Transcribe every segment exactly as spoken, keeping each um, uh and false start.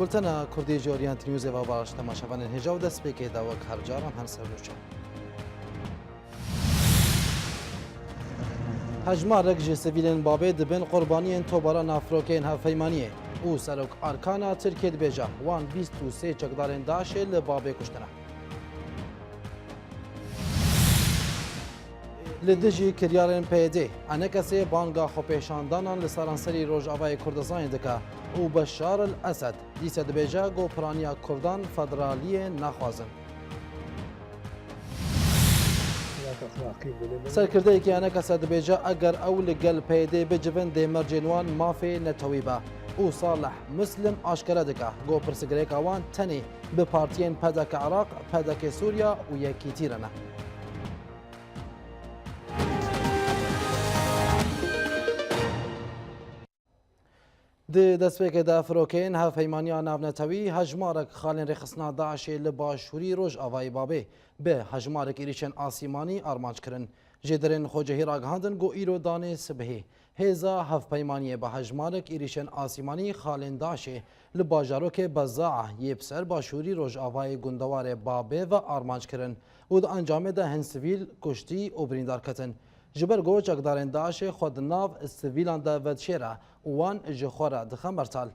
Bultena Kurdî ji Orient Newsê ve baş temaşevanên hêja û destpêkê de wek her caran her ser nûçe. Hejmarek ji sivîlên Babê dibin qurbaniyên topbarana firokeyên hevpeymaniyê û Serok Arkana Tirkiyê dibêje, wan bîst û sê çekdarên DAIŞê li Babê kuştine. Li dijî kiryarên P Y D'ê, ENKSê banga xwepêşandanan li seranserî Rojavayê Kurdistanê dike û Beşar el-Esed dîse dibêje ku piraniya Kurdan federaliyê naxwazin. Serkirdeyekî ENKSê dibêje, eger ew li gel P Y D'ê bicivin, dê mercên wan mafê netewî be. Û Salih Muslim aşkere dike ku pirsgirêka wan tenê bi partiyên P D K Iraq, P D K Sûriya û Yekîtî re ne. Di destpêkê de firokeyên hevpeymaniya navnetewî hejmarek xalên rêxistina DAIŞê li başûrî rojavayê Babê bi hejmarek êrîşên asîmanî armanc kirin. Jêderên xwecihî ragihandin ku îro danê sibihê hêza hevpeymaniyê bi hejmarek êrîşên asîmanî xalên DAIŞê li bajarokê Bezaa yê bi ser başûrî rojavayê gundewarê Babê ve armanc kirin û di encamê de hin sivîl kuştî û birîndar ketin. Ji ber ku çekdarên DAIŞê xwe di nav sivîlan de vedişêre û wan ji xwe re dixe mertal.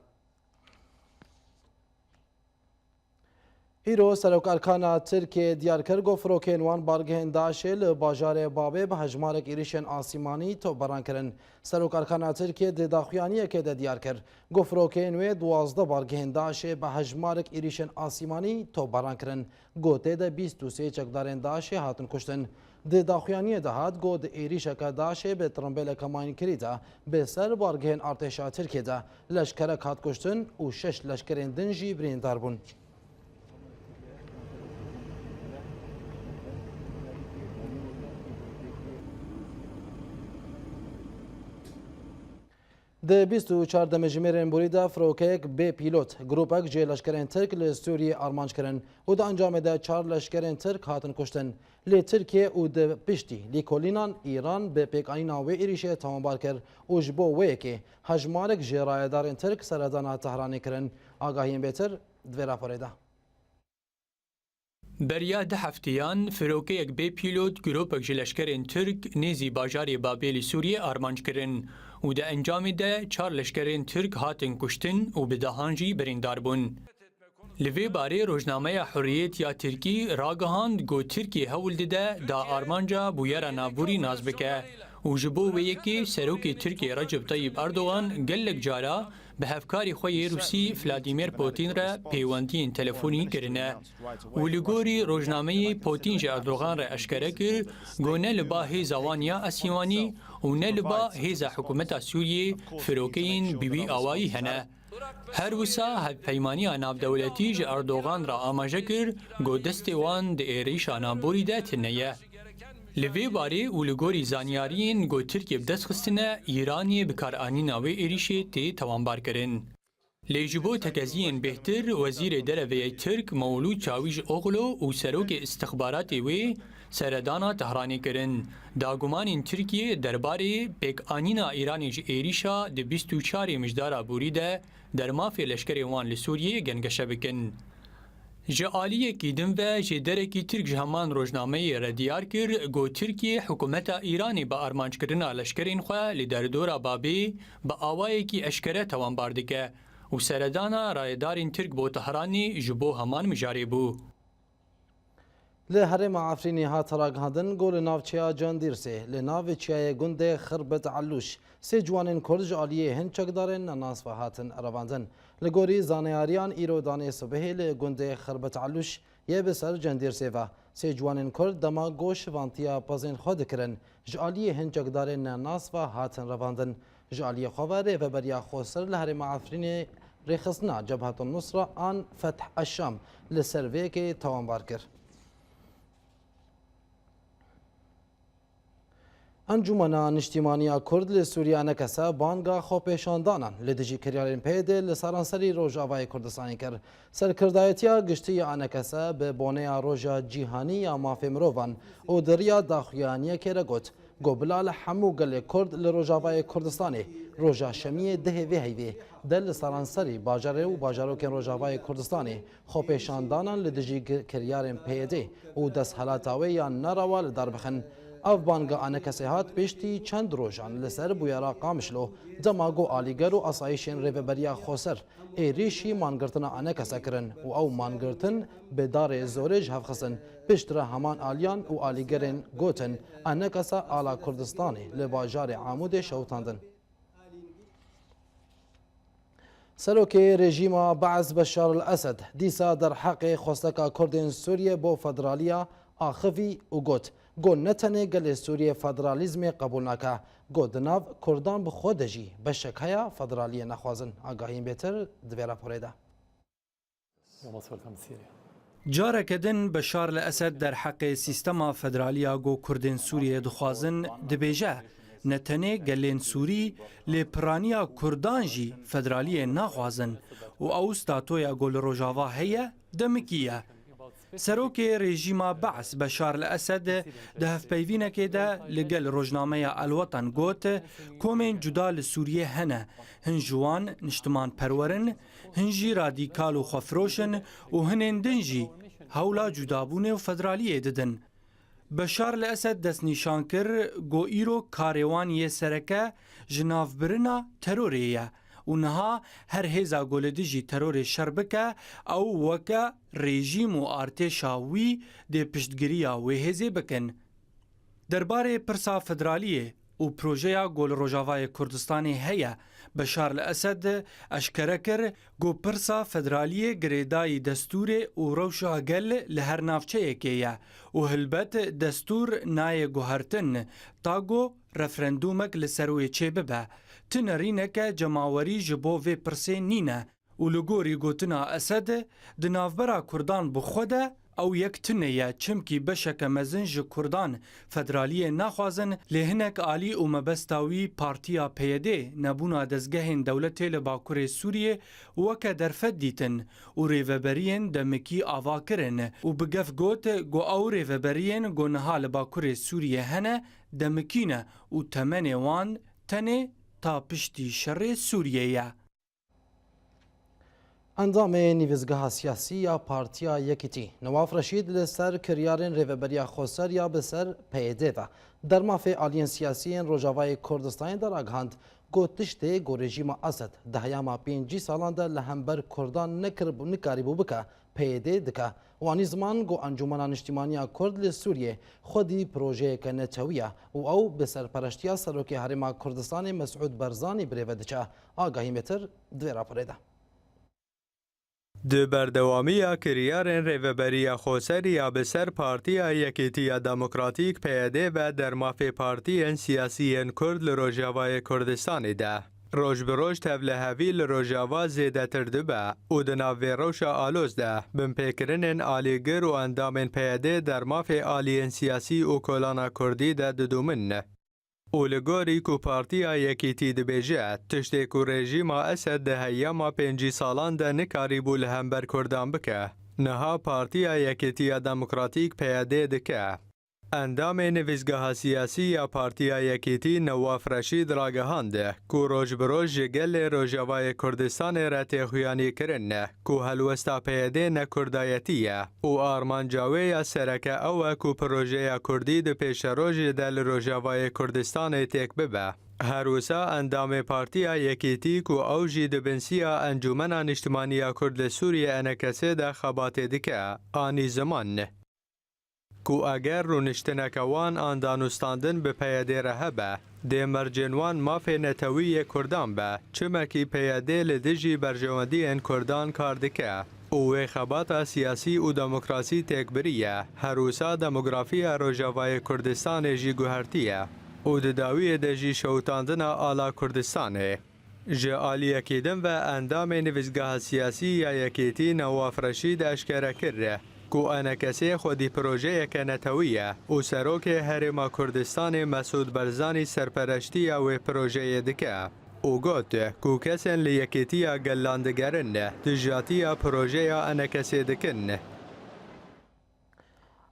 Îro Serok Erkana Tirkiyê diyar kir ku firokeyên wan bargehên DAIŞê li bajarê Babê bi hejmarek êrîşên asîmanî topbaran kirin. Serok Erkana Tirkiyê di daxuyaniyekê de diyar kir ku firokeyên wê duwazdeh bargehên DAIŞê bi hejmarek êrîşên asîmanî topbaran kirin. Ku tê de bîst û sê çekdarên DAIŞê hatin kuştin. Di daxuyaniyê de hat ku di êrîşeke DAIŞê bi tirimbêleke mayînkirî de bi ser bargehên artêşa Tirkiyê de leşkerek hat kuştin û şeş leşkerên din jî birîndar bûn. Di bîst û çar demjimêrên borî de firokeyek bê pîlot, grûpek ji leşkerên Tirk li Sûriyê armanc kirin û di encamê de çar leşkerên Tirk hatin kuştin. Lê Tirkiye û di piştî lêkolînan Îran bi pêkanîna wê êrîşê tawanbar kir û ji bo wê yekê hejmarek ji rayedarên Tirk seredana Tehranê kirin. Agahiyên bêtir di vê raporê de. Beriya du hefteyan, firokeyek bê pîlot, grûpek ji leşkerên Tirk nêzî bajarê Babê li Sûriyê armanc kirin û di encamê de çar leşkerên Tirk hatin kuştin û bi dehan jî birîndar bûn. Li vê barê rojnameya Hurriyet ya Tirkî ragihand ku Tirkiye hewl dide da armanca bûyera navborî nas bike û ji bo wê yekê Serokê Tirkiyê Recep Tayyip Erdogan gelek cara bi hevkarê xwe yê Rûsî Vladimir Putin re pêwendiyên telefonî kirine û li gorî rojnameyê Putin ji Erdogan re eşkere kir ku ne li ba hêza wan ya asîmanî û ne li ba hêza hikûmeta Sûriyê firokeyên bi wî awayî hene. Her wisa hevpeymaniya navdewletî ji Erdogan re amaje kir ku destê wan di êrîşa navborî de tune ye. Li vê barê û li gorî zanyariyên ku Tirkiye bi dest xistine, Îranê bikaranîna wê êrîşê tê tawanbarkirin. Lê ji bo tekeziyên bêhtir, Wezîrê Dereveyê Tirk Mewlût Çawîşoglu û Serokê Îstixbaratê wê seredana Tehranê kirin. Da gumanên Tirkiyê derbarê pêkanîna Îranê ji êrîşa di bîst û çarê mijdara borî de dermafê leşkerên wan li Sûriyê gengeşe bikin. Ji aliyekî din ve jêderekî Tirk ji heman rojnameyê re diyar kir ku Tirkiye hikûmeta Îranê bi armanckirina leşkerên xwe li derdora Babê bi awayekî eşkere tawanbar dike û seredana rayedarên Tirk bo Tehranê ji bo heman mijarê bû. Li herêma Efrînê hat ragihandin ku li navçeya Candîrsê, li nav çiyayê gundê Xirbet Elûş, sê ciwanên Kurd ji aliyê hin çekdarên nenas ve hatin revandin. Li gorî zaneyariyan îro danê sibihê li gundê Xirbet Elûş yê bi ser Candîrsê ve, sê ciwanên Kurd dema ku şivantiya pezên xwe dikirin, ji aliyê hin çekdarên nenas ve hatin revandin. Ji aliyê xwe ve rêveberiya Xweser li herêma Efrînê rêxistina Cebhetun Nusra an Feth Eşşam li ser vê yekê tawanbar kir. Encûmena Niştîmaniya Kurd li Sûriye, ENKS, banga xwepêşandanan li dijî kiryarên P Y D li seranserî Rojavayê Kurdistanê kir. Serkirdayetiya giştî ya ENKS bi boneya Roja Cîhanî ya Mafê Mirovan û di riya daxuyaniyekê re got, Ku bila li hemû gelê Kurd li Rojavayê Kurdistanê Roja Şemiyê dehê vê heyvê de li seranserî bajarê û bajarokên Rojavayê Kurdistanê xwepêşandanan li dijî gi-, kiryarên P Y D û desthilata wê ya nerewa li dar bixin. Ev banga Anekesê hat piştî çend rojan li ser bûyera Qamişlo, dema ku alîger û asayîşên Rêveberiya Xweser êrîşî mangirtina Anekese kirin û ew mangirtin bi darê zorê ji hev xistin. Piştre heman aliyan û alîgerên gotin Anekese ala Kurdistanê li bajarê Amûdê şewitandin. Serokê rejîma Be'es Beşar el-Esed dîsa derheqê xwesteka Kurdên Sûriyê bo federaliya axivî û got, got ne tenê gelê Sûriyê federalîzmê qebûl nake, got di nav Kurdan bi xwe de jî beşek heye federaliyê nexwazin. Agahiyên bêtir di vê raporê de. Careke din Beşar li Esed derheqê sîstema federaliya ku Kurdên Sûriyê dixwazin dibêje, ne tenê gelên Sûrî, lê piraniya Kurdan jî federaliyê naxwazin û ew statoya ku li Rojava heye, demikî ye. Serokê rejîma Be'es Beşar li Esed di hevpeyvînekê de li gel rojnameya El Watan got, komên cuda li Sûriyê hene, hin ji wan niştimanperwer in, hin jî radîkal û xwefiroş in û hinên din jî hewla cudabûnê û federaliyê didin. Beşar li Esed destnîşan kir, got îro karê wan yê sereke ji navbirina terorê ye û niha her hêza ku li dijî terorê şer bike, ew weke rejîm û artêşa wî dê piştgiriya wê hêzê bikin. Derbarê pirsa federaliyê û projeya ku li Rojavayê Kurdistanê heye, Beşar li Esed eşkere kir ku pirsa federaliyê girêdayî destûrê û rewşa gel li her navçeyekê ye û hilbet destûr nayê guhertin ta ku referendumek li ser wê çêbibe. Ti nerîneke cemawerî ji bo vê pirsê nîne. Û li gorî gotina Esed, di navbera Kurdan bi xwe de ew yek tune ye, çimkî beşeke mezin ji Kurdan federaliyê naxwazin, lê hinek alî û mebesta wî partiya P Y D nebûna dezgehên dewletê li Bakurê Sûriyê weke derfet dîtin û rêveberiyên demikî ava kirin û bi gef got ku ew rêveberiyên ku niha li Bakurê Sûriyê hene demikî ne û temenê wan tenê ta piştî şerê Sûriyê ye. Endamê Nivîzgeha Siyasî ya Partiya Yekîtî, Newaf Reşîd li ser kiryarên Rêveberiya Xweser ya bi ser P Y D ve dermafê aliyên siyasî yên Rojavayê Kurdistanê de ragihand, got tiştê ku rejîma Esed di heyama pêncî salan de li hember Kurdan nekiribû, nikarîbû bike, P Y D dike. Û anî ziman ku Encûmena Niştîmaniya Kurd li Sûriyê xwedî projeyeke netewî ye û ew bi serpereştiya Serokê Herêma Kurdistanê Mesûd Barzanî bi rê ve diçe. Agahî mêtir di vê raporê de. Di berdewamiya kiryarên Rêveberiya Xoserî ya bi ser Partiya Yekîtiya Demokratîk, P Y D, ve dermafê partiyên siyasî yên Kurd li Rojavayê Kurdistanê de, roj bi roj tevlihevî li Rojava zêdetir dibe û di nav vê rewşa aloz de binpêkirinên alîgir û endamên P Y D dermafê aliyên siyasî û kolana Kurdî de didomin. Û li gorî ku Partiya Yekîtî dibêje, tiştê ku rejîma Esed di heyama pêncî salan de nikarîbû li hember Kurdan bike, niha Partiya Yekîtiya Demokratîk, P Y D, dike. Endamê Nivîsgeha Siyasî ya Partiya Yekîtî Newaf Reşîd ragihand ku roj bi roj ji gelê Rojavayê Kurdistanê re tê xuyanî kirin ku helwesta P Y D ne kurdayetî ye û armanca wê ya sereke ew e ku projeya Kurdî di pêşerojê de li Rojavayê Kurdistanê têk bibe. Her wisa endamê Partiya Yekîtî ku ew jî di binsiya Encûmena Niştimanî ya Kurd li Sûriyê, ENKS'ê, de xebatê dike, anî ziman ku eger rûniştineke wan an danûstandin bi P Y D re hebe, dê mercên wan mafê netewî yê Kurdan be, çimekî P Y D li dijî berjewendiyên Kurdan kar dike û wê xebata siyasî û demokrasî têk biriye, her wisa demografiya Rojavayê Kurdistanê jî guhertiye û di dawiyê de jî şewitandina ala Kurdistanê. Ji aliyekî din ve endamê Nivîsgeha Siyasî ya Yekîtî Newaf Reşîd eşkere kir ku ENKS'ê xwedî projeyeke netewî ye û Serokê Herêma Kurdistanê Mesûd Barzanî serpereştiya wê projeyê dike û got ku kesên li Yekîtiya Gelan digerin dijatiya projeya ENKS'ê dikin.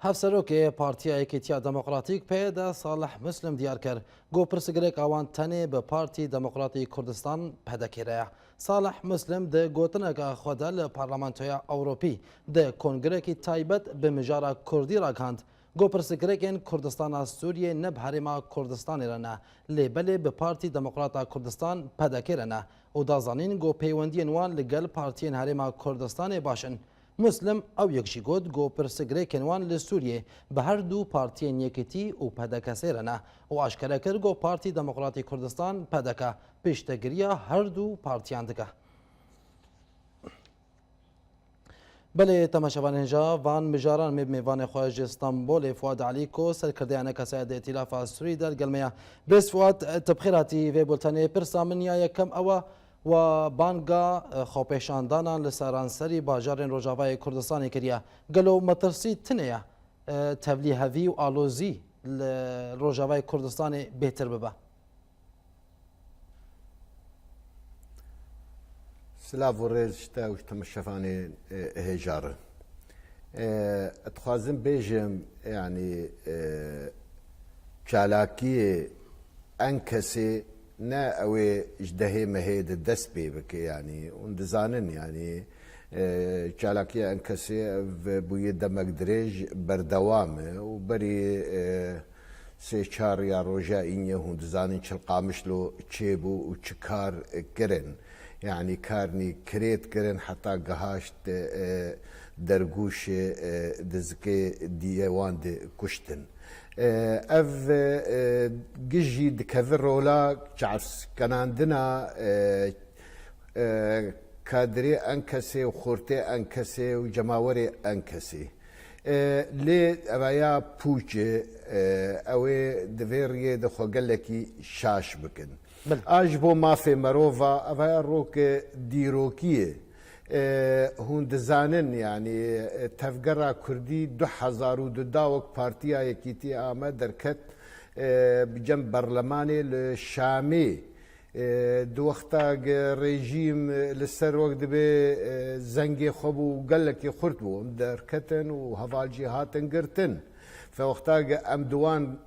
Hevserokê Partiya Yekîtiya Demokratîk P Y D Salih Muslim diyar kir ku pirsgirêka wan tenê bi Partî Demokratî Kurdistan P D K re ye. Salih Muslim di gotineke xwe de li Parlamentoya Ewropî di kongrekî taybet bi mijara Kurdî ragihand ku pirsgirêkên Kurdistana Sûriyê ne bi Herêma Kurdistanê re ne, lê belê bi Partî Demokrata Kurdistan P D K re ne û da zanîn ku peywendiyên wan li gel partiyên Herêma Kurdistanê baş in. Muslim ew yek jî got ku pirsgirêkên wan li Sûriyê bi her du partiyên Yekîtî û P D K S re ne û aşkere kir ku Partî Demokratî Kurdistan, P D K, piştgiriya her du partiyan dike. Belê, temaşevanên hêja, van mijaran me bi mêvanê xwe ji Stenbolê Fuad Elî ku serkirdeya N K S di Îtîlafa Sûrî de li gel me ye. Bêst Fuad, tu bi xêr hatî vê bultenê. Pirsa min ya yekem ew e, we banga, e, xwepêşandanan li seranserî bajarên Rojavayê Kurdistanê kiriye. Gelo metirsî tune ye, e, tevlîhevî û alozî li Rojavayê Kurdistanê bêhtir bibe? Silav û rêz ji te û ji temaşevanên, e, hêja re. E, dixwazim bêjim, yanî, e, çalakiyê N K S'ê ne ew ê ji dehê mehê de dest pê bike, yanî, hûn dizanin, yanî, e, çalakiya N K S'ê ev bûye demek dirêj berdewam e û berî, e, sê çar ya roja înye hûn dizanin çil Qamişlo çêbû û çi kar kirin. Yanî karnî kirêt kirin heta gihaşt, e, dergûşê, e, dizikê dîye wan de kuştin. E, ev, e, gijî dikeve rola çavskenandina, e, e, kadrê N K S'ê û xortê N K S'ê û cemawerê N K S'ê. E, lê eveya pûç e, e, ew ê di vê riyê de xwe gelekî şaş bikin. Belê. A ji bo mafê merova, eveya roke dîrokî ye. E, hûn dizanin, yanî, e, tevgera Kurdî du hezar û du da wek Partiya Yekîtî ame derket, e, bi cem berlemanê li Şamê, e, di wexta ge rejîm, e, li ser wek dibe, e, zengê xwe bû, gelekî xurt bû. Em derketin û heval jî hatin girtin. Fe wexta ge em di wan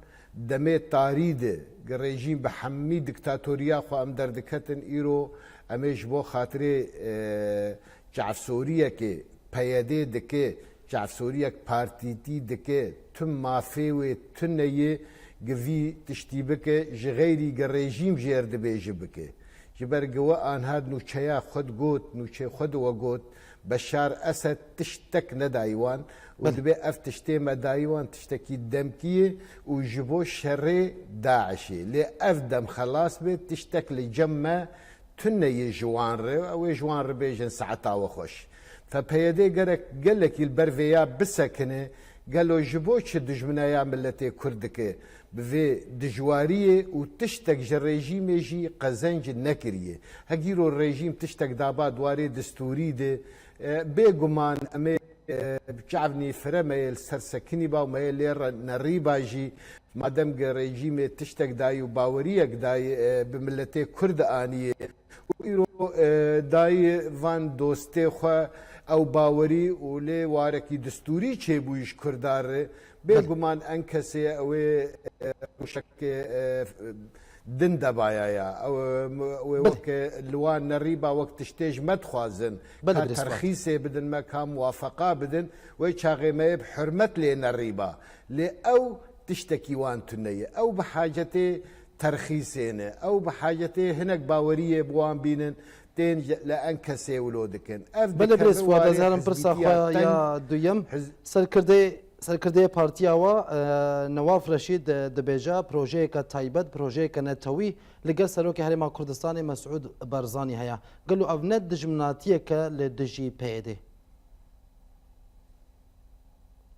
demê tarî de, ge rejîm bi hemî diktatoriya xwe em derdiketin, îro em ê ji bo xatirê, e, çavsoriyekê P Y D dike, çavsoriyek partîtî dike, tu mafê wê tune ye, gi vî tiştî bike, ji xeyrî gi rejîm jêr dibêje bike. Ji ber gi we anha nûçeya xwe digot, nûçeyê xwe di we got, Beşar Esed tiştek nedayî wan û Belê. Dibê ev tiştê me dayî wan tiştekî demkî ye û ji bo şerê DAIŞê. Lê ev dem xelas be, tiştek li cem me tune ye ji wan re, ew ê ji wan re bêjin saeta we xweş. Fe P Y D gerek gelekî li ber vêya bisekine, gelo ji bo çi dijmineya miletê Kurd dike? Bi vê dijwariyê û tiştek ji rejîmê jî qezenc nekiriye. Hegîro rejîm tiştek daba di warê distûrî de, e, bêguman em ê, e, bi çavnî firemeyê li ser sekinî ba û me yê lê re nerîba jî, madem ge rejîmê tiştek dayî û baweriyek dayî, e, bi miletê Kurd aniyê, û îro, e, dayî van dostê xwe ew bawerî û lê warekî distûrî çêbûyî ji Kurda re, Belê. Bêguman N K S'ê ew ê, e, rewşeke, e, din de bayaya. Ew, e, wê Belê. Weke li wan nerîba wek tiştê ji me dixwazin. Belê, Ka belê, spas. Terxîsê bidin me, ka muwafeqa bidin. Wê çaxê me yê bi hurmet lê nerîba. Lê ew tiştekî wan tune ye. Ew bi hacetê terxîsê ne. Ew bi hacetê hinek baweriyê bi wan bînin, tên ji, li N K S'ê wilo dikin. Ev Belê dikeve birêz Fuad, ez warê herim pirsa xwe hizbîtiya teng ya duyem. Hiz- Serkirdê, serkirdeyê partiya we, e, Newaf Reşîd, e, dibêje projeyeke taybet, projeyeke netewî li gel Serokê Herêma Kurdistanê Mesûd Barzanî heye. Gelo ev ne dijminatiyeke li dijî P Y D?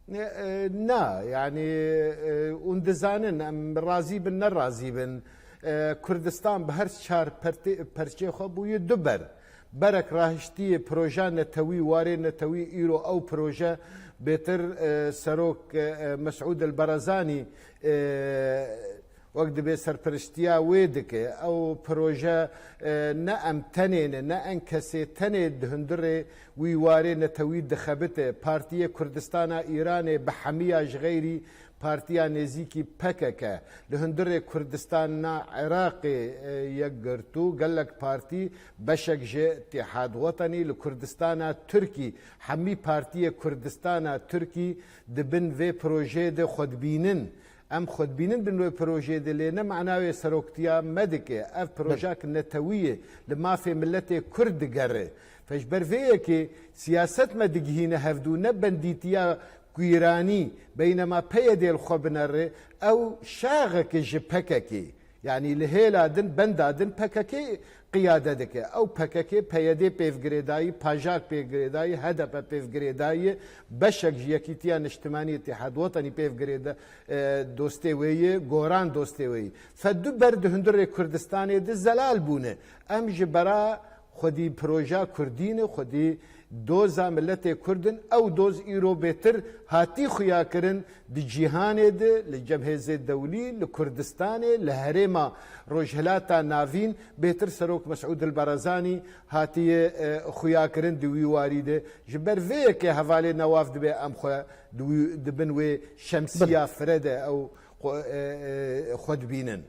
Ne, e, na, yanî, e, hûn dizanin, em razî bin, ne razî bin. E, Kurdistan bi her çar pertê-, perçê xwe bûye du ber. Berek rahiştiye proja netewî, warê netewî, îro ew proje bêtir, e, Serok, e, Mesûd El Barazanî, e, Wek dibê serperiştiya wê dike. Ew proje, e, ne em tenê ne, ne enkesê tenê di hundirê wî warê netewî dixebite. Partiyê Kurdistana Îranê bi hemiya ji xeyrî partiya nêzîkî P K K, li hundirê Kurdistana Iraqê, e, yekgirtû, gelek partî, beşek ji Îtîhad Wetenî, li Kurdistana Tirkî, hemî partiyê Kurdistana Tirkî di bin vê projeyê de xwe dibînin. Em xwe dibînin bin wê projeyê de, lê ne mana wê seroktiya me dike. Ev projek netewî ye, li mafê miletê Kurd digere. Fe ji ber vê yekê siyaset me digihîne hevdû, ne bendîtiya ku Îranî, beynema P Y D li xwe binere, ew şaxeke ji P K K. Yanî li hêla din, benda din P K K qiyade dike. Ew P K K, P Y D pêv girêdayî, Pajak pêv girêdayî, H D P pêv girêdayî, beşek ji Yekîtiya Niştimanî Îtîhad Wetenî pêv girêda-, e, dostê wê ye, Goran dostê wê ye. Fe du ber di hundirê Kurdistanê de zelal bûne. Em ji bera xwedî proja Kurdî ne, xwedî doza miletê Kurd in. Ew doz îro bêtir hatî xuyakirin di cîhanê de, li cem hêzê dewlî, li Kurdistanê, li herêma Rojhilata Navîn, bêtir Serok Mesûd Elbarazanî hatiye, e, xuyakirin di wî warî de. Ji ber vê yekê hevalê Newaf dibê em xwe di wî, di bin wê şemsiya fire de ew xwe, e, e, xwe dibînin.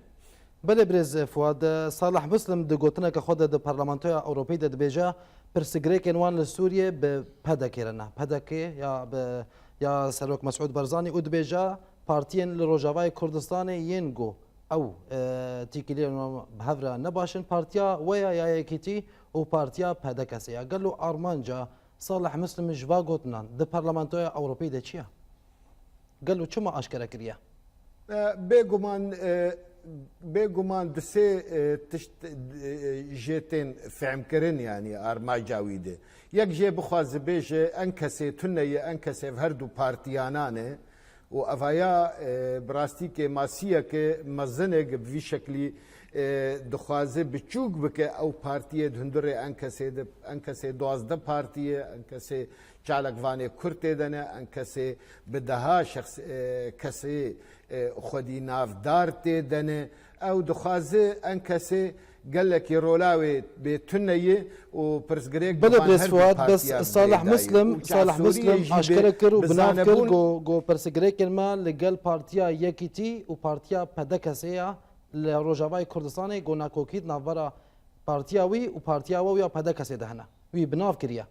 Belê birêz Fuad, Salih Muslim di gotineke xwe de di Parlamentoya Ewropî de dibêje, pirsgirêkên wan li Sûriyê bi P D K re ne. P D K ya bi, ya Serok Mesûd Barzanî û dibêje, partiyên li Rojavayê Kurdistanê yên ku ew, e, têkiliyên wan bi hev re ne baş in, partiya we ya, ya Yekîtî û partiya P D K S ya. Gelo armanca Salih Muslim ji va gotinan di Parlamentoya Ewropî de çi ye? Gelo çima aşkere kiriye? E, bêguman, e, bêguman du sê, e, tişt, e, jê tên fehmkirin, yanî armaca wî de. Yek jê bixwaze bêje, enkesê tune ye, enkesê ev her du partiyanan e. Û evaya, e, bi rastî kêmasiyeke mezin e, bi vî şeklî, e, dixwaze biçûk bike ew partiyê di hundirê enkesê de, enkesê duwazdeh partiyê, enkesê çalek vanê kurd tê de ne, enkesê bi deha şexs, e, kesê, e, xwedî navdar tê de ne. Ew dixwaze enkesê gelekî rola wê bê tune ye û pirsgirêk bi Belê van birêz her du Fuat, bes partiya Salih girêdayî. Muslim, Û Salih Sûriyê Muslim jî bê aşkere kir û bi binav kir zanebûn ku, ku pirsgirêkên me li gel Partiya Yekîtî û Partiya P D K S ya li Rojavayê Kurdistanê ku nakokî di navbera partiya wî û partiya we ya P D K S de hene. Wî binav kiriye.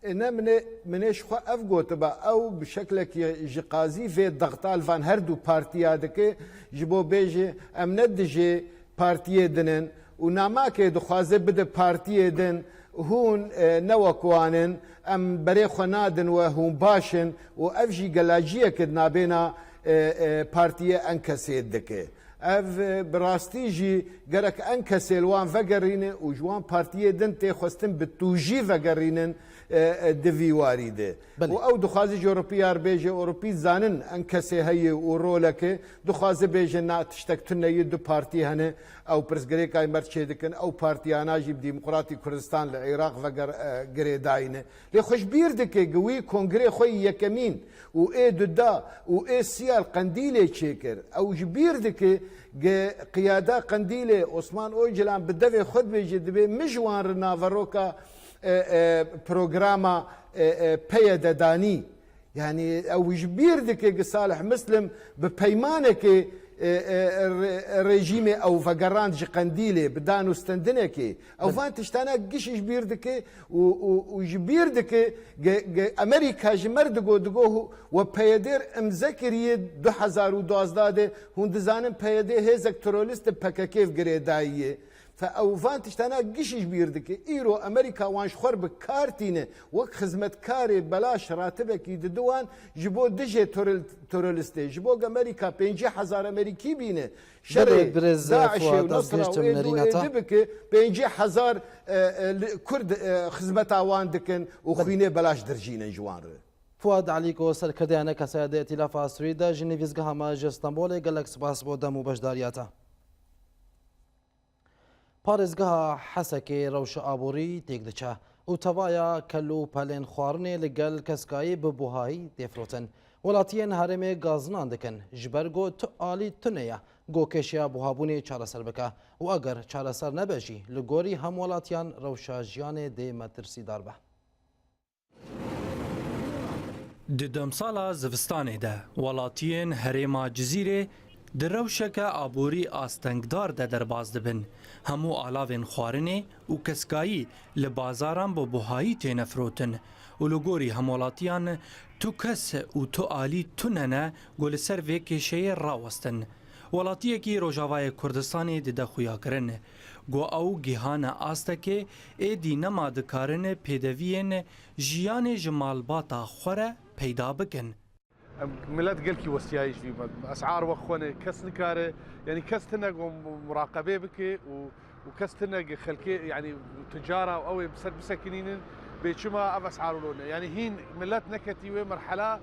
E, ne, min ê, min ê ji xwe ev gotiba, ew bi şeklekî ji qazî vê dexta li van her du partiya dike, ji bo bêje, em ne dijê partiyê din in û namakê dixwaze bide partiyê din, hûn, e, ne wek wan in, em berê xwe nadin we, hûn baş in û ev jî gelajiyeke di nabêna, e, e, partiyê enkesê dike. Ev, e, bi rastî jî gerek enkesê li wan vegerîne û ji wan partiyê din tê xwestin bi tûjî vegerînin, e, e, di vî warî de. Belê. Û ew dixwaze ji Ewropî ya re bêje, Ewropî zanin enkesê heye û roleke, dixwaze bêje na tiştek tune ye, du partî hene, ew pirsgirêka me çê dikin, ew partiyana jî bi Demokratî Kurdistan li Iraq veger, e, girêdayî ne. Lê xwe ji bîr dike, gi wî kongrê xwe yî yekemîn û ê duda û ê siyal Qendîlê çêkir. Ew ji bîr dike, gi qiyada Qendîlê Osman Ocalan bi devê xwe dibêje, dibê min ji wan re naveroka, e, e, programa, e, e, P Y D danî. Yanî ew ji bîr dike, gi Salih Muslim bi peymanekê, e, e, re-, rejîmê ew vegerand ji Qendîlê, bi danûstendinekê. Ew Belê. van tiştana gişî ji bîr dike û, û, û ji bîr dike ge, ge Amerîka ji me re digo, digo hû-, we P Y D re imze kiriye du hezar û duwazdeh de, hûn dizanin P Y D hêzek terorîst e, P K K girêdayî ye. Fe ew van tiştana gişî ji bîr dike. Îro Amerîka wan ji xwe re bi kar tîne, wek xizmetkarê belaş ratibekî dide wan ji bo dijê teror-, terorîstê. Ji bo ge Amerîka pêncî hezar Amerîkî bîne, Belê, şerê birêz DAIŞê û Fuat, ez Nusra û gihîştim ê du nêrîna ê te. du bike, pêncî hezar, e, e, li, Kurd, e, xizmeta wan dikin û Belê. xwînê belaş dirjînin ji wan re. Fuat Elî ku serkirdeya ne kesaya di Îtîlafa Sûrî de ji nivîzgeha me ji Stenbolê, gelek spas bo dem û beşdariya te. Parêzgeha Hesekê rewşa aborî têk diçe. Û tevaya kel û pelên xwarinê li gel keskayî bi buhayî tê firotin. Welatiyên herêmê gazinan dikin, ji ber ku tu alî tune ye, ku kêşeya buhabûnê çareser bike û eger çareser nebe jî, li gorî hemwelatiyan rewşa jiyanê dê metirsîdar be. Di demsala zivistanê de welatiyên herêma Cizîrê di rewşeke aborî astengdar de derbas dibin. Hemû alavên xwarinê û keskayî li bazaran bi buhayî têne firotin û li gorî hemwelatiyan tu kes û tu alî tune ne ku li ser vê kêşeyê rawestin. Welatiyekî Rojavayê Kurdistanê dide xuyakirin ku ew gihane astekê êdî nema dikarin pêdeviyên jiyanê ji malbata xwe re peyda bikin. Em, millet gelkî westiyayî ji vî me. Esar we xwe ne, kes nikare, yanî kes tine ku muraqebê bike û, û kes tine ku xelkê, yanî ticara û ew ê bi ser bisekinînin, bê çima ev esar wilo ne. Yanî hîn millet neketî wê merhela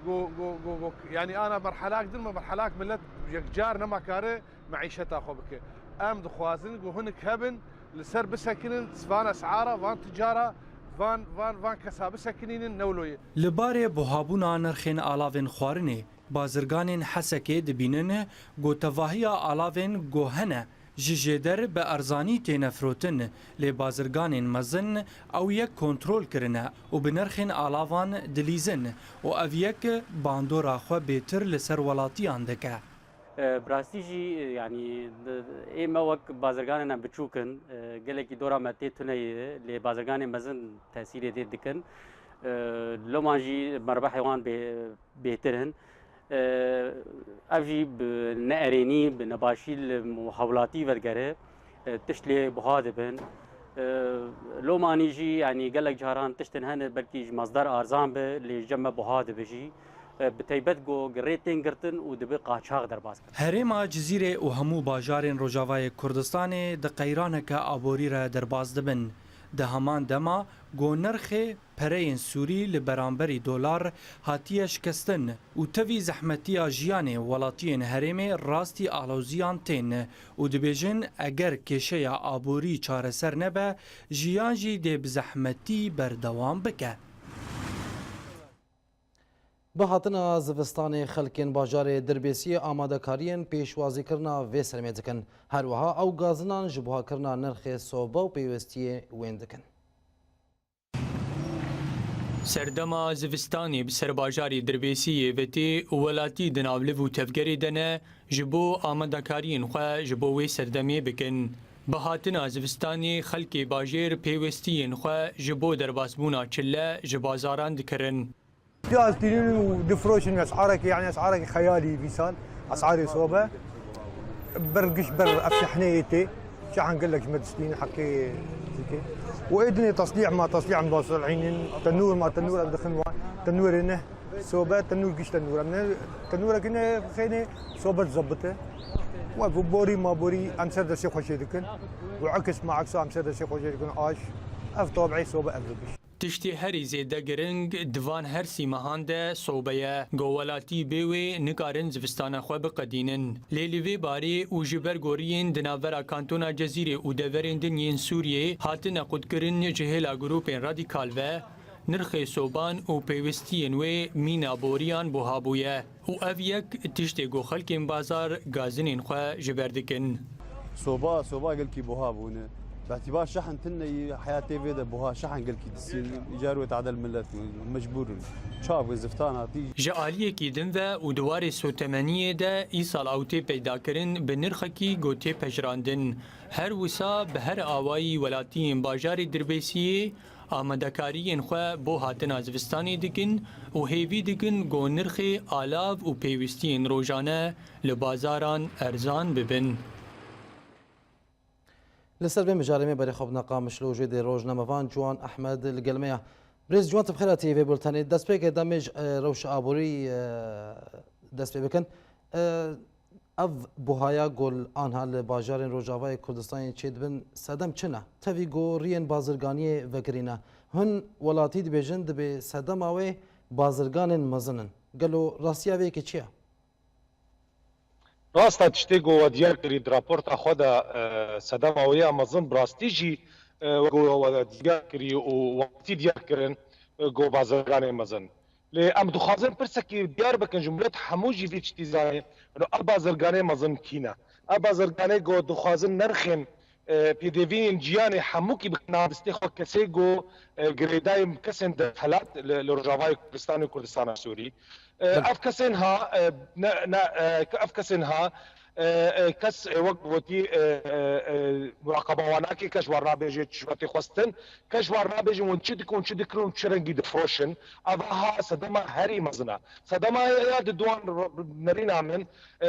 ku, ku, ku, ku, yanî ana merhelak din me, merhelak millet yekcar nema kare meîşeta xwe bike. Em dixwazin ku hinek hebin, li ser bisekinin, van esara, van ticara, van, van, van kesa bisekinînin, ne wilo ye. Li barê buhabûna nirxên alavên xwarinê, bazirganên Hesekê dibînin ku tevahiya alavên ku hene ji jêder bi erzanî têne firotin, lê bazirganên mezin ew yek kontrol kirine û bi nirxên alavan dilîzin û ev yek bandora xwe bêtir li ser welatiyan dike. E, bi rastî jî, e, yanî, di, ê me wek bazirganên em biçûk in, e, gelekî dora me tê tune ye, lê bazirganên mezin tesîrê dê dikin. E, loman jî merbehê wan bê-, bêtir in. E, ev jî bi neerênî, bi nebaşî li hewlatî vedigere, e, tişt lê buha dibin. E, lomanî jî, yanî gelek caran tiştin hene, belkî ji masdar arzan be, lê ji cem me buha dibe jî. E, bi taybet ku rê tên girtin û dibe qaçax derbas bin. Herêma Cizîrê û hemû bajarên Rojavayê Kurdistanê di qeyraneke aborî re derbas dibin. Di heman dema ku nirxê pereyên Sûrî li beramberî dolar hatiye şikestin û tevî zehmetiya jiyanê welatiyên herêmê rastî aloziyan tên û dibêjin, eger kêşeya aborî çareser nebe, jiyan jî dê bi zehmetî berdewam bike. Bi hatina zivistanê xelkên bajarê Dirbêsiyê amadekariyên pêşwazîkirina vê sermê dikin. Her wiha ew gazinan ji buhakirina nirxê sobe û pêwestiyê wên dikin. Serdema zivistanê bi ser bajarê Dirbêsiyê ve tê û welatî di navliv û tevgerê de ne, ji bo amadekariyên xwe ji bo wê serdemê bikin. Bi hatina zivistanê xelkê bajêr pêwestiyên xwe ji bo derbasbûna çile ji bazaran dikirin. Piyaz tînin û difroşin es'arekî, yani es'arekî xeyalî vî sal, es'arê sobe. Ber giş ber ev şehneyê tê, şehan gelek ji me distînin heqê zikê. Û ê dinê teslîh ma teslîh em basilînin, tenûr ma tenûr em dixin wan, tenûrê ne sobe, tenûr giş tenûr em ne, tenûrekî ne xênê sobe zebite. Wek borî ma borî em ser destê xwe jê dikin. Û ekis ma eksa em ser destê xwe jê dikin, aş. Ev tabî sobe ev digiş. Tiştê herî zêde giring di van her sî mehan de sobe ye. Go welatî bê wê nikarin zivistana xwe biqedînin. Lê li vê barê û ji ber goriyên di navbera kantona Cezîrê û deverên din yên Sûriyê hatine qutkirin ji hêla grûpên radîkal ve, nirxê soban û pêwistiyên wê mîna boriyan buha bûye. Û ev yek tiştê ku xelkên bazar gazinên xwe ji ber dikin. Soba, soba gelkî buha bûne. Bi îtîbar şehn tune yî, heyatê vê de buha şehn gelkî disîn. Îcar wê tadel millet mecbûr in. Çav wê ziftan hatî. Ji aliyekî din ve û di warê sotemeniyê de îsal ew tê peydakirin bi nirxekî ku tê pejirandin. Her wisa bi her awayî welatiyên bajarê Dirbêsiyê amadekariyên xwe bo hatina zivistanê dikin û hêvî dikin ku nirxê alav û pêwistiyên rojane li bazaran erzan bibin. Li ser vê mijarê me berê xwe bidine Qamişlo û jê dê rojnamevan Ciwan Ehmed li gel me ya. Birêz Ciwan, tu bi xêr hatî vê bultenê. Destpêkê demê ji, e, rewşa aborî, e, dest pê bikin. E, Ev buhaya ku anha li bajarên Rojavayê Kurdistanê çêdibin, sedem çi ne? Tevî ku riyên bazirganiyê vekirî ne. Hin welatî dibêjin dibê sedema wê bazirganên mezin in. Gelo rastiya vê yekê çi ye? Rast e, tiştê ku we diyar kirî di raporta xwe de, e, sedema wê ya mezin bi rastî jî e, wek we diyar kirî û wextî diyar kirin, e, go bazirganê mezin. Lê em dixwazin pirsekî diyar bikin ji milet hemû jî vî tiştî zanê. Ino ev bazirganê mezin kî ne? Ev bazirganê go dixwazin nerxên, e, pêdeviyên ciyanê hemûkî bikin nav destê xwe kesê go, e, girêdayên kesên desthilat li, li Rojavayê Kurdistanê û Kurdistana Sûrî. E, Belê. Ev kesên ha, e, ne, ne, e, ke-, ev kesên ha, e, e, kes, e, wek gotî, e, e, e, muraqeba wan nake, kes war nabêje çi şwetê xwestin, kes war nabêje hûn çi dikin, çi dikirin û çi rengî difroşin. Eva ha sedema herî mezin e. Sedema ya, ya di duan r-, r-, nerîna min, e,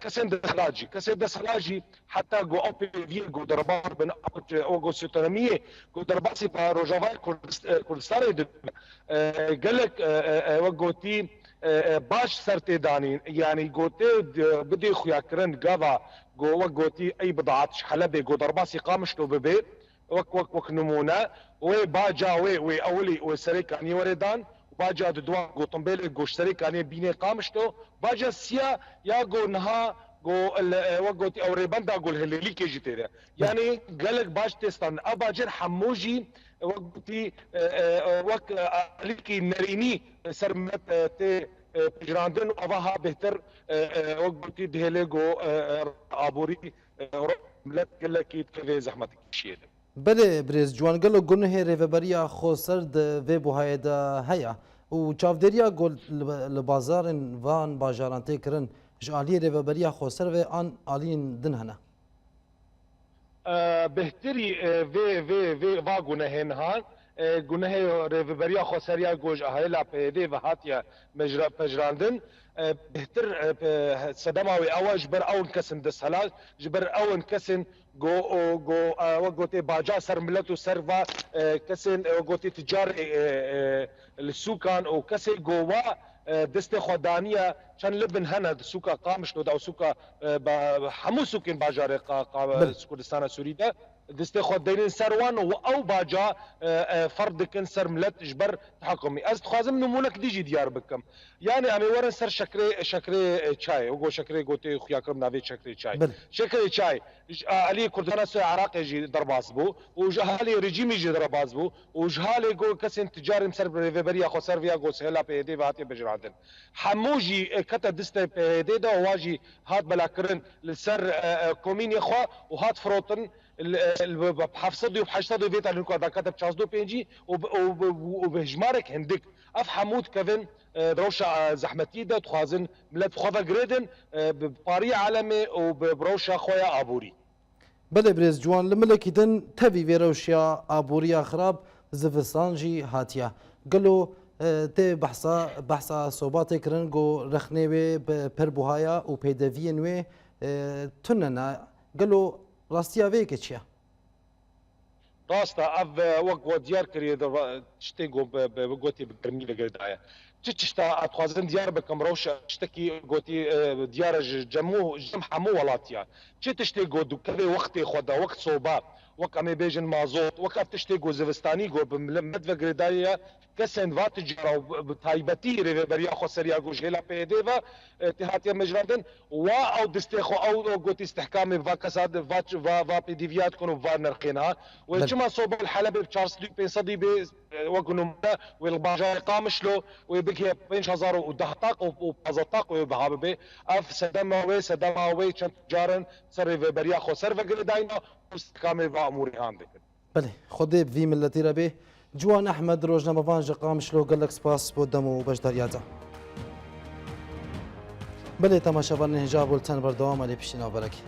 kesên desthilat jî. Kesên desthilat jî heta ku ew pêviyê ku derbas bin, ew, ew ku sotonemiyê ku derbasî pa Rojavayê Kurdist-, e, Kurdistanê dibin, e, gelek, e, e, e, wek gotî, e, e, baş ser tê danîn. Yanî gotê di-, bidê xuyakirin gava ku wek gotî ey bidaat ji Helebê ku derbasî Qamişlo bibe, wek, wek, wek nimûne, wê baca wê, wê ewilî wê serê kaniyê were dan, baca di duan gotimbêlê goşserê kaniyê bînê Qamişlo, baca siya ya go niha go li, e, wek gotî ew rêbenda go li Hilêlîkê jî tê de. Belê. Yanî gelek baş tê standin. Ev bacêr hemû jî, e, wek gotî, e, e, e, wek, e, alîkî nerînî, e, ser milet, e, tê, e, pejirandin û eva ha bêhtir, e, e, wek gotî dihêlê go, e, e, aborî, e, milet gelekî dikeve zehmetekî şiyê de. Belê, birêz Ciwan, gelo gunehê Rêveberiya Xoser di vê buhayê de heye û çavdêriya ku li, li bazarên van bajaran tê kirin ji aliyê Rêveberiya Xoser ve an aliyên din hene? E, bêhtirî, e, vê, vê, vê, va gunehê niha, e, gunehê Rêveberiya Xoser ya ku ji hêla P Y D ve hatiye mejra-, pejirandin, e, bêhtir, e, pe-, sedema wê ew e ji ber ew in kesên desthilat, ji ber ew in kesên Go, o, go, e, wek gotê baca ser milet û ser va, e, kesên, e, wek gotê ticarê, e, e, li sûkan û kesê go wa, e, destê xwe daniye, çend libin hene di sûka Qamişlo de û sûka, e, ba-, hemû sûkên bajarê qa-, qa-, Bil. Kurdistana Sûrî de destê xwe deynin ser wan û ew baca, e, e, ferz dikin ser milet ji ber tehekumî. Ez dixwazim nimûnek dî jî diyar bikim. Yanî em ê werin ser şekrê, şekrê, e, çayê. Wek şekrê gotê xuya kirim navê şekrê çay. Bil. Şekrê çay, ji aliyê Kurdistana Sûriyê Iraqê jî derbas bû û ji halê rejîmî jî derbas bû û ji halê go kesên ticarên ser rêveberiya xwe ser viya go hêla P Y D ve hatiye bejirandin. Hemû jî, e, kete distê P Y D de û wa jî hat belakirin li ser, e, e, komînê xwe û hat firotin li, li, bi, bi heft sed û heşt sed û vê tanî nuka dakate bi çazdeh û pêncî û bi, û bi, û bi hejmarek hindik. Ev hemû dikevin, e, rewşa, e, zehmetî de dixwazin milet bi xwe ve girêdin, e, bi pariyê alemê û bi, bi rewşa xwe ya aborî. Belê birêz Ciwan, li milekî din tevî vê rewşa aboriya xirab zivistan jî hatiye. Gelo, e, tê behsa, behsa soba tê kirin ku rexnê wê bi pir buhaya û pêdeviyên wê, e, tune ne. Gelo rastiya vê yekê çi ye? Rast e, ev, e, wek we diyar kiriye de va-, tiştê ku bi, bi, bi gotê bi germî ve girêdaye. Çi tişta ez dixwazim diyar bikim, rewşa tiştekî gotî, e, diyar e ji cemû, ji cem hemû welatiyan. Çi tiştê ku dikeve wextê xwe de, wek soba, wek em ê bêjin mazot, wek ev tiştê ku zivistanî ku bi mil-, millet ve girêdayî ye, kesên va ticara û bi, bi taybetî rêveberiya xweseriya ku ji hêla P Y D ve, e, tê hatiye mejrandin, wa ew distê xwe, ew, ew gotî stihkamê va kesa, va, va, va pêdîviya dikin û va nirxên ha. Wê Belê. Çima soba li Helebê bi çar sed û pênc sed bê, e, wek nimûne, wê li bajarê Qamişlo, wê bigihê pênc hezar û deh taq û, û pazdeh taq wê biha bibe. Ev sedema wê, sedema wê çend carin ser rêveberiya xwe ser ve girêdayîna û stihkamê va emûrê han dikin. Belê, Xwedê bi vî miletî re bê. Ciwan Ehmed, rojnamevan ji Qamişlo, gelek spas bo dem û beşdariya te. Belê, temaşevanên hêja, bulten berdewam e, lê piştî navberekê.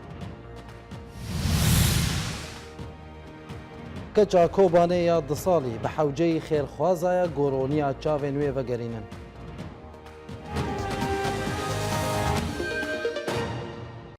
Keça Kobanê ya du salî bi hewceyî xêrxwaza ye goroniya çavên wê vegerînin.